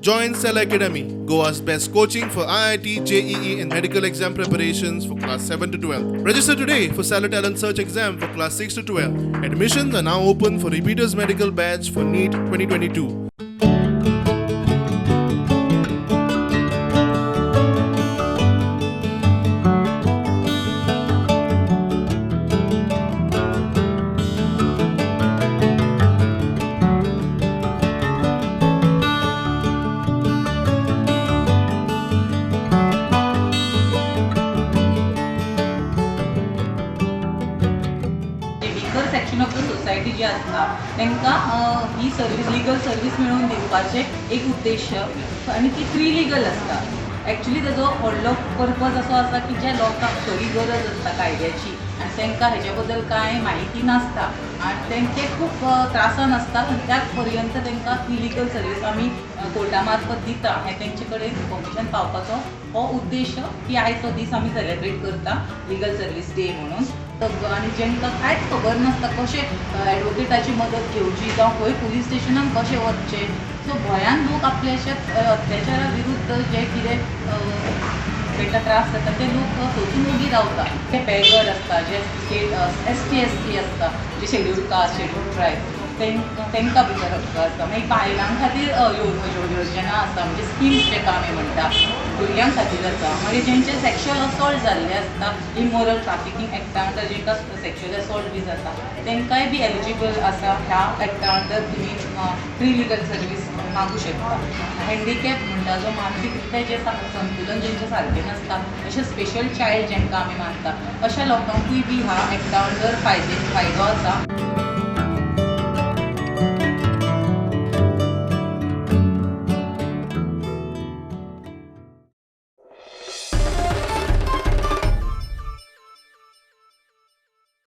Join Cell Academy, Goa's best coaching for IIT, JEE, and medical exam preparations for class 7 to 12. Register today for Cellar Talent Search exam for class 6 to 12. Admissions are now open for repeaters medical batch for NEET 2022. Weaker section of the society जी आसता तांकां ही service, legal service मेळोवन दिवपाचें एक उद्देश आनी ती free legal आसता. एक्चुली ताजो व्हडलो पर्पज असो आसा की ज्या लोकांक खरी गरज आसता कायद्याची आनी तांकां हेच्या बद्दल कांय म्हायती नासता आनी तेंचे खूब त्रासान आसता आनी त्याच पर्यंत तांकां ही लिगल सर्वीस आमी कोर्टा मार्फत दिता हें तेंचे कडेन इन्फॉर्मेशन पावपाचो हो उद्देश की आयज हो दीस आमी सेलेब्रेट करता लिगल सर्वीस डे म्हणून. आनी जेंकां कांयच खबर नासता कशें एडवोकेटाची मदत घेवची जावं खंय पुलीस स्टेशनान कशें वचचें, सो भंयान लोक आपल्या अत्याचारा विरुद्ध जे कितें तांकां त्रास जाता ते लोक सोचून ओगी रावता. ते बेगर आसता, जे स्टेट ST SC आसता, जे शेड्यूल कास्ट शेड्यूल ट्रायब तांकां भितर हक्क आसता. मागीर बायलां खातीर योजना आसा, म्हणजे स्किम्स जेका आमी म्हणटा भुरग्यां खातीर आसा. मागीर जेंचे सेक्शुअल असॉल्ट जाल्ले आसता इमोरल ट्राफिकींग एक्टा अंडर जेंकां सेक्शुअल असॉल्ट बी जाता तांकांय बी एलिजिबल आसा ह्या एक्टा अंडर तुमी फ्री लिगल सर्वीस मागूं शकता. हँडिकॅप म्हणटा जो मानसीक रित्या जे संतुलन जेंचें सारकें नासता अशें स्पेशल चायल्ड जेंकां आमी मानता अशा लोकांकूय बी ह्या एक्टा अंडर फायदो आसा.